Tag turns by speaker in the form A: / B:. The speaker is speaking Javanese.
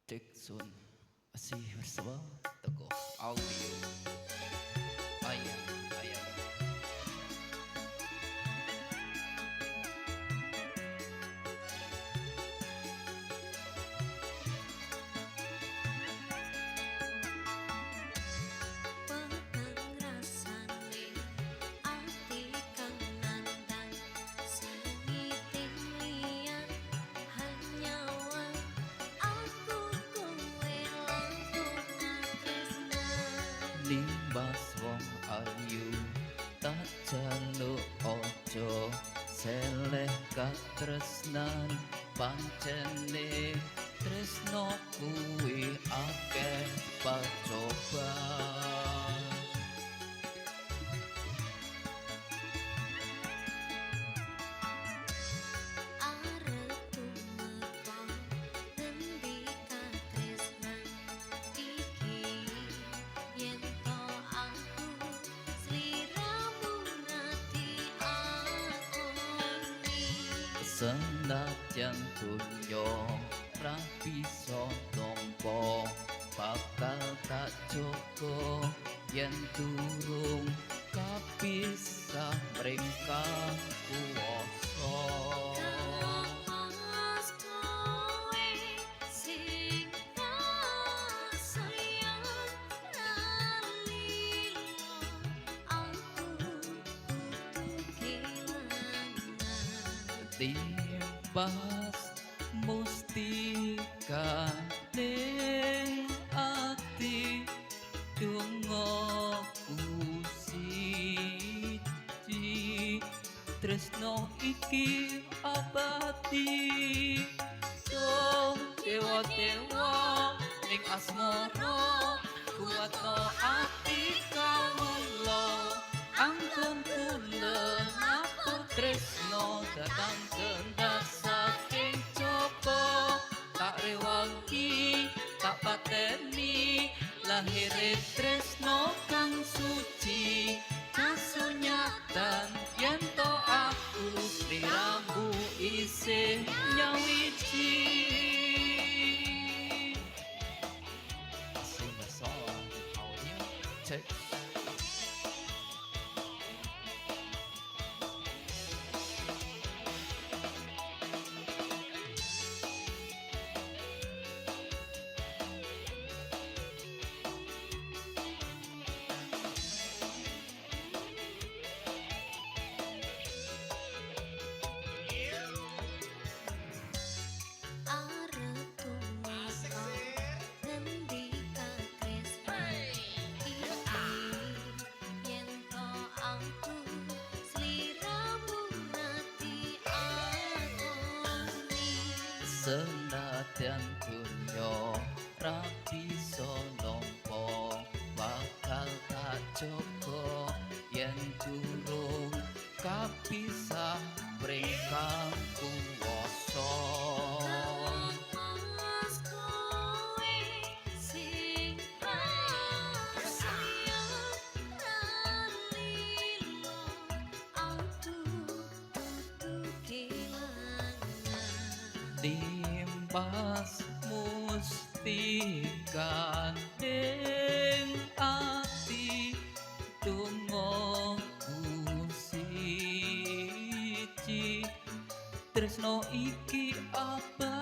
A: Jackson masih bersama Teguh Audio. Ayang ayang.
B: Peteng rasane ati kang nandang sengiting liyan hanyawa aku kowe langsung tresnan.
A: Nimbas wong ayu tak jaluk ojo seleh katresnan, pancene tresno kuwi akeh pacoban.
B: Arep tumeka ngendi katresnan iki yen to aku sliramu nati akoni.
A: Senajan dunyo ra bisa nampa, bakal tak jaga yen durung kapisah mring kang kuwasa.
B: Kang Mas kowe sing tak sayang ra lilo aku kudu kelangan.
A: Timpas mustika ning ati dongaku siji, tresno iki abadi. Duh dewa dewa ning asmara kuwatno ati kawula, anggon kula ngaku tresno datang kendak saking coba, tak rewangi tak pateni lahire tresno kang suci, kasunyatan yen to aku sliramu isih nyawiji. Masih bersama Audio Cek.
B: Arep tumeka ngendi katresnan iki yen to aku sliramu nati akoni.
A: Senajan dunyo ra bisa nampa, bakal tak jaga yen durung kapisah mring kang kuwasa.
B: Kang Mas kowe sing tak sayang ra lilo aku kudu kelangan.
A: Timpas mustika ning ati dongaku siji, tresno iki abadi.